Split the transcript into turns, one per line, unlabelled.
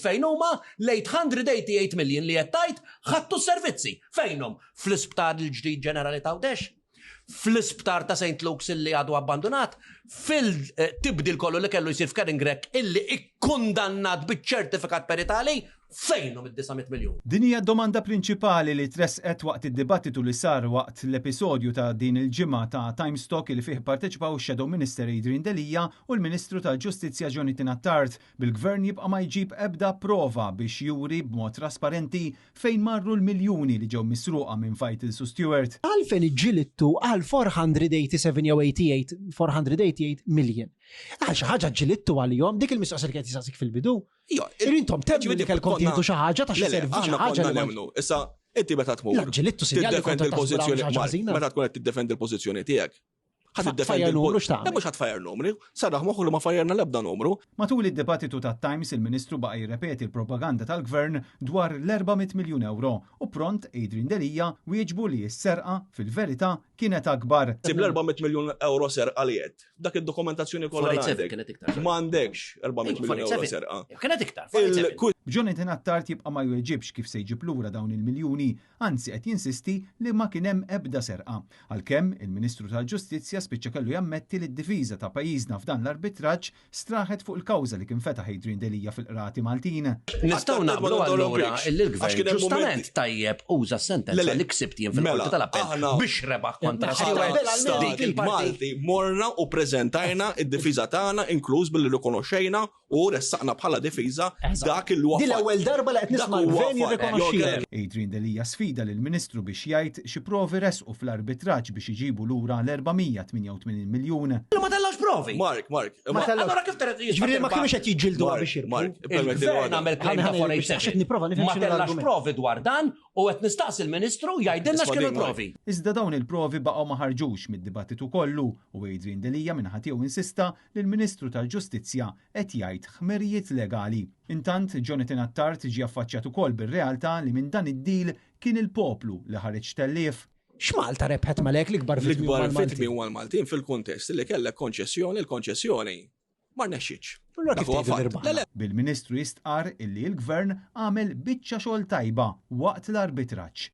fejn huma l-888 million li qed tgħid ħadtu s-servizzi. Fejnhom? Fl-isptar il-ġdid ġenerali ta' Għawdex? Fl-isptar ta' St. Luke's illi għadu abbandunat? Fil-tibdil kollu li kellu jsir f'Karen Grech illi ikkundannat biċ-ċertifikat peritali? Fejnhom id-900 miljun?
Din hija d-domanda prinċipali li tressqet waqt id-dibattitu li sar waqt l-episodju ta' din il-ġimgħa ta' Times Talk li fih ipparteċipaw ix-Shadow Minister Adrian Delia u l-Ministru tal-Ġustizzja Jonathan Attard, bil-Gvern jibqa' ma jġib ebda prova biex juri b'mod trasparenti fejn marru l-miljuni li ġew misruqa minn Vitals u Steward.
Għalfejn iġġilidtu għal 487 jew 88, 488 million? Għal xi ħaġa ġġilidtu għalihom, dik il-mistoqsija li kienet jistaqsik fil-bidu. Intom temmu li kellkom tieħdu xi ħaġa ta' xi servizz xi ħaġa li
nemmnu. Issa inti meta tmur.
Ġilittu sinjal
tiddefendi l-pożizzjoni. Meta tkun qed tiddefendi l-pożizzjoni tiegħek. Ħadd tiddefendi
numru x'tagħmel.
Mhux ħadd fajjar numri, sarraħ moħħu li ma fajjarna l-ebda numru.
Matul id-dibattitu tat-Times il-Ministru baqa' jirrepeti l-propaganda tal-Gvern dwar l-400 miljun ewro u pront Adrian Delia wieġbu li s-serqa fil-verità kienet akbar.
Sib l-400 miljun euro serqa li qed. Dak id-dokumentazzjoni kollha
għandek. Kienet iktar.
M'għandekx 400 miljun euro serqa.
Kienet iktar.
B'Jonathan Attard jibqa' ma jweġibx kif se jġib lura dawn il-miljuni, anzi qed jinsisti li ma kien hemm ebda serqa. Għalkemm, il-Ministru tal-Ġustizzja spiċċa kellu jammetti li d-difiża ta' pajjiżna f'dan l-arbitraġġ straħet fuq il-kawża li kien fetaħ Adrian Delia fil-qrati Maltin.
Nistgħu naqblu allura illi l-Gvern ġustament tajjeb uża s-sentenza li ksibt jien fil-Qorti tal-Appell biex rebaħ kontra
Steward dik il-parti. Morna u preżentajna id-difiża tagħna inkluż billi rikonoxxejna u ressaqna bħala difiża dak il
Din l-ewwel darba li qed nisma' l-Gvern jirrikonoxxi.
Adrian Delia sfida lill-Ministru biex jgħid xi provi ressqu fl-arbitraġġ biex iġibu lura l-488 miljun.
Ma tellgħux provi.
Mark, Mark.
Ma tellgħux.
Allura kif trid
Ġifieri ma kinux qed jiġġieldu biex
jirbħu.
Il-gvern għamel claim ta' 487. Ma tellax provi dwar dan u qed nistaqsi l-Ministru jgħidilna x'kienu l-provi.
Iżda dawn il-provi baqgħu ma ħarġux mid-dibattitu kollu u Adrian Delia min-naħa tiegħu insista li l-Ministru tal-Ġustizzja qed jgħid ħmerijiet legali. Intant, Jonathan Attard ġie affaċċjat ukoll bir-realtà li minn dan id-deal kien il-poplu li ħareġ tellief.
X'Malta rebħet mela jekk l-ikbar vittmi huma
l-Maltin? L-ikbar vittmi huma l-Maltin fil-kuntest li kellek konċessjoni, il-konċessjoni ma rnexxietx.
Allura kif tgħidu li rbaħna?
Bil-Ministru jistqarr illi l-Gvern għamel biċċa xogħol tajba waqt l-arbitraġġ.